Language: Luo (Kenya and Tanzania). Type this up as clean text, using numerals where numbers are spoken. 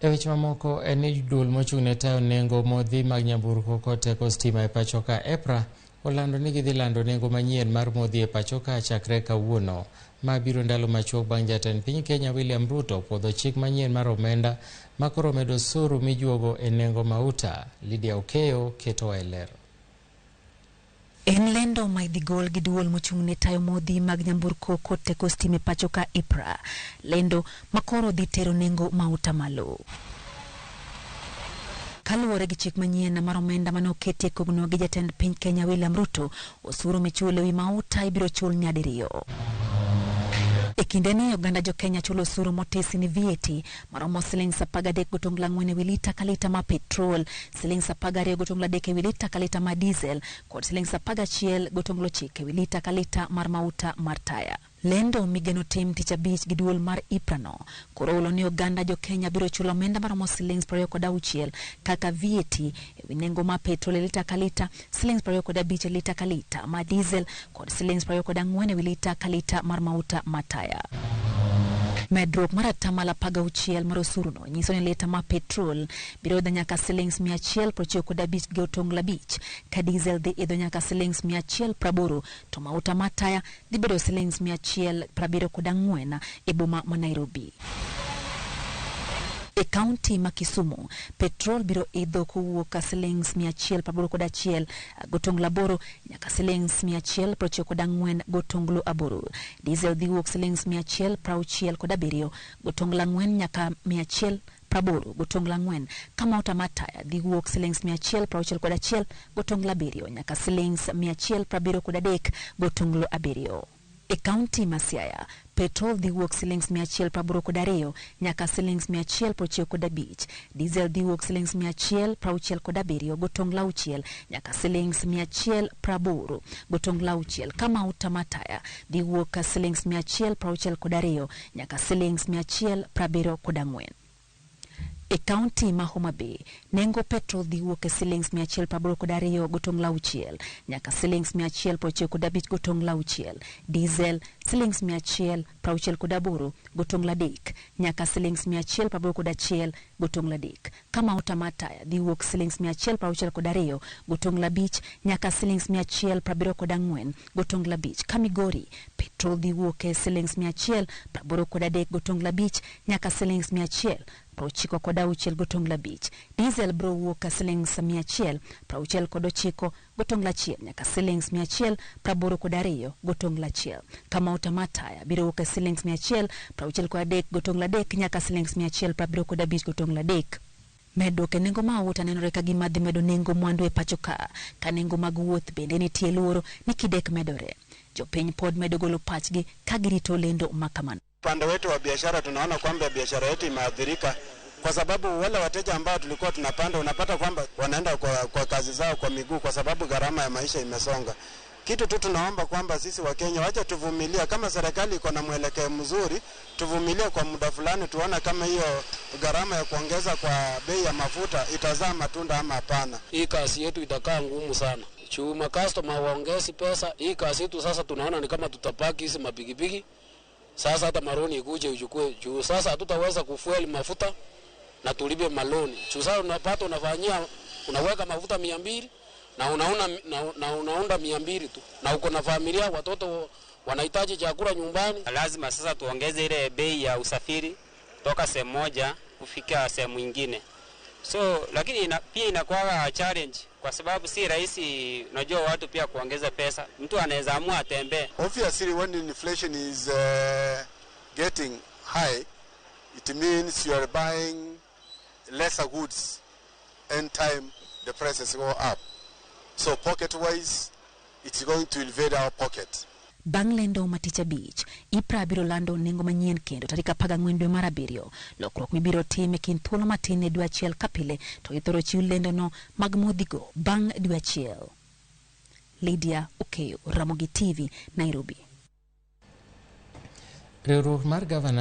E weche mamoko en ni duol mochung' ne tayo nengo modhi mag nyamburko kod teko stima e pachoka EPRA olando ni gidhi lando nengo manyien mar modhi e pachoka chakre kawuono. Ma biro ndalo machuok bang' jatend piny Kenya William Ruto puodho chik manyien mar omenda ma koro medo osuru mijuogo e nengo mauta. Lydia Okeyo ketowa e ler. En lendo ma idhi gol gi duol mochung' ne tayo modhi mag nyamburko kod teko stima e pacho ka EPRA. Lendo ma koro dhi tero nengo mauta malo. Kaluwore gi chik manyien mar omenda mane oketie kogno gi jatend piny Kenya William Ruto, osuru michulo ewi mauta ibiro chul nyadiriyo. E kindeni oganda jo Kenya chulo osuru motisi ni VAT maromo siling 13.4 ewi lita ka lita ma petrol, siling 12.3 ewi lita ka lita ma diesel kod siling 11.9 ewi lita ka lita mar mauta mar taya. Lendo migeno tim tich abich gi duol mar EPRA no koro hulo ni oganda jo Kenya biro chulo omenda maromo siling 26 kaka VAT ewi nengo mar petrol e lita ka lita, siling 25 e lita ka lita mar diesel kod siling 24 ewi lita ka lita mar mauta mar taya. Medruok mar atamalo 16 mar osuruno nyiso ni lita mar petrol biro idho nyaka siling 195.5 ka diesel dhi idho nyaka siling 180 to mauta mar taya dhi bedo siling 174 e boma ma Nairobi. E kaunti ma Kisumu, petrol biro idho kowuok siling 181.8 nyaka siling 194.8. Diesel dhi wuok siling 167.4 nyaka 180.4 ka mauta mar taya dhi wuok siling 161.7 nyaka siling 173.7. E kaunti ma Siaya, petrol dhi wuok siling 182 nyaka siling 195. Diesel dhi wuok siling 167.6 nyaka siling 180.6 ka mauta mar taya dhi wuok siling 162 nyaka siling 174. E kaunti ma Homa Bay, nengo petrol dhi wuok e siling 182.6 nyaka siling 195.6. Diesel siling 168.3 nyaka siling 181.3 ka mauta mar taya dhi wuok siling 162.5 nyaka siling 174.5. Ka Migori, petrol dhi wuok e siling 183.5 nyaka siling 196.5. Diesel biro wuok siling 169.1 nyaka siling 182.1 ka mauta mar taya biro wuok e siling 163.3 nyaka siling 175.3. Medruok e nengo mauta nenore ka gima dhi medo nengo mwandu e pacho ka, ka nengo mag wuoth bende nitie luoro ni kidek medore. Jopiny pod medo golo pachgi ka girito lendo ma kamano. Upande wetu wa biashara tunaona kwamba biashara yetu imeathirika kwa sababu wale wateja ambao tulikuwa tunapanda, unapata kwamba wanaenda kwa kazi zao kwa miguu kwa sababu gharama ya maisha imesonga. Kitu tu tunaomba kwamba sisi Wakenya wacha tuvumilia, kama serikali iko na mwelekeo mzuri, tuvumilie kwa muda fulani, tuone kama hiyo gharama ya kuongeza kwa bei ya mafuta itazaa matunda ama hapana. Hii kazi yetu itakaa ngumu sana. Chuma customer waongezi pesa, hii kazi yetu sasa tunaona ni kama tutapaki hizi mapikipiki. Sasa hata maroni ikuje uchukue juu sasa hatutaweza kufuel mafuta na tulipe maloni. Juu sasa unapata unafanyia unaweka mafuta 200 na unaona na unaunda 200 tu, na uko na familia, watoto wanahitaji chakula nyumbani. Lazima sasa tuongeze ile bei ya usafiri kutoka sehemu moja kufika sehemu nyingine. So lakini pia inakuwa challenge kwa sababu si rahisi, unajua watu pia kuongeza pesa. Mtu anaweza amua atembee. Obviously when inflation is getting high, it means you are buying lesser goods and time the prices go up. So pocket wise, it's going to invade our pocket. Bang' lendo ma tich abich, EPRA biro lando nengo manyien kendo tarik 14 dwe mar abiriyo. Lokruok mibiro tim e kind thuolo matin ne dwe achiel ka pile to ithoro chiw lendono mag modhigo bang' dwe achiel. Lydia Okeyo, Ramogi TV, Nairobi. Riwruok mar Governors